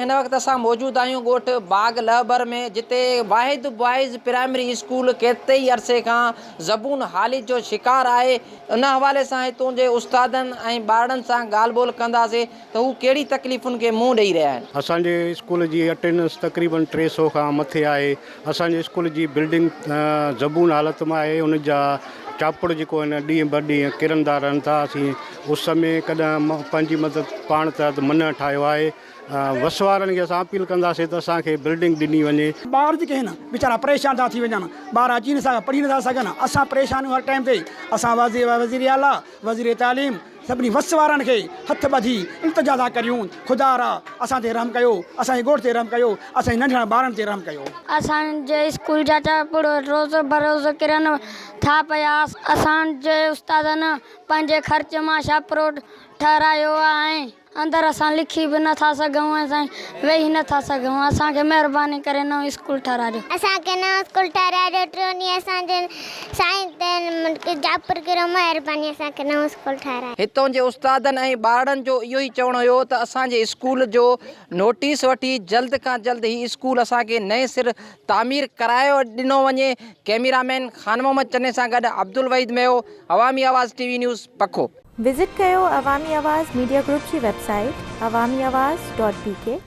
هن وقت اسان موجود آهيون ڳوٺ باغ لهبر ۾ جتي واحد بوائز پرائمري اسڪول ڪيتري ئي عرصي کان زبون حالي جو شڪار آهي ان حوالي سان هتون جي استادن ۽ ٻارڙن سان ڳالهه ٻولهه ڪنداسين ته هو ڪهڙي تڪليفن کي منهن ڏئي رهيا آهن. اسان جي اسڪول جي اٽينڊنس تقريبن 300 کان مٿي آهي. اسان جي اسڪول جي بلڊنگ زبون حالت ۾ آهي ان جا چاپڙ جيڪو آهن ڏينهن به ڏينهن ڪرندا رهن ٿا. اسين اس ۾ ڪڏهن پنهنجي مدد پاڻ تحت منهن ٺاهيو آهي. وس وارن کي اسان اپيل ڪنداسين ته اسان کي بلڊنگ ڏني وڃي. ٻار جيڪي آهن ويچارا پريشان ٿا ٿي وڃن ٻار اچي نٿا پڙهي نٿا سگهن اسان پريشان آهيون هر ٽائيم تي اسان وزير اعليٰ وزير تعليم سڀني وس وارن کي هٿ ٻڌي التجا ٿا ڪريون خدا را اسان تي رحم ڪيو اسان جي ڳوٺ تي رحم ڪيو اسان جي ننڍڙن ٻارن تي رحم ڪيو. اسان جي اسڪول جا چاپڙ روز بروز ڪرن ٿا پيا اسان جي استادن پنهنجي خرچ مان شاپرو ٺهرايو آهي ۽ اندر اسان لکي به نه ٿا سگهون ۽ سائين ويهي نه ٿا سگهون اسان کي مهرباني ڪري نئون اسڪول ٺهرايو. اسان کي نئون اسڪول ٺهرايو ٽيون ڏينهن اسان جي سائين جاپور ڪريو مهرباني اسان کي نئون اسڪول ٺهرايو. هتون جي استادن ۽ ٻارڙن جو اهو ئي چوڻ هيو ته اسان جي اسڪول جو نوٽيس وٺي جلد کان جلد هي اسڪول اسان کي نئين سر تعمير ڪرايو ڏنو وڃي ڪئميرا مين خان محمد چني سان گڏ Abdul Waheed Meho Awami Awaz T V news Pakho. Visit ڪيو عوامي آواز ميڊيا گروپ جي website Awami Awaz dot B K.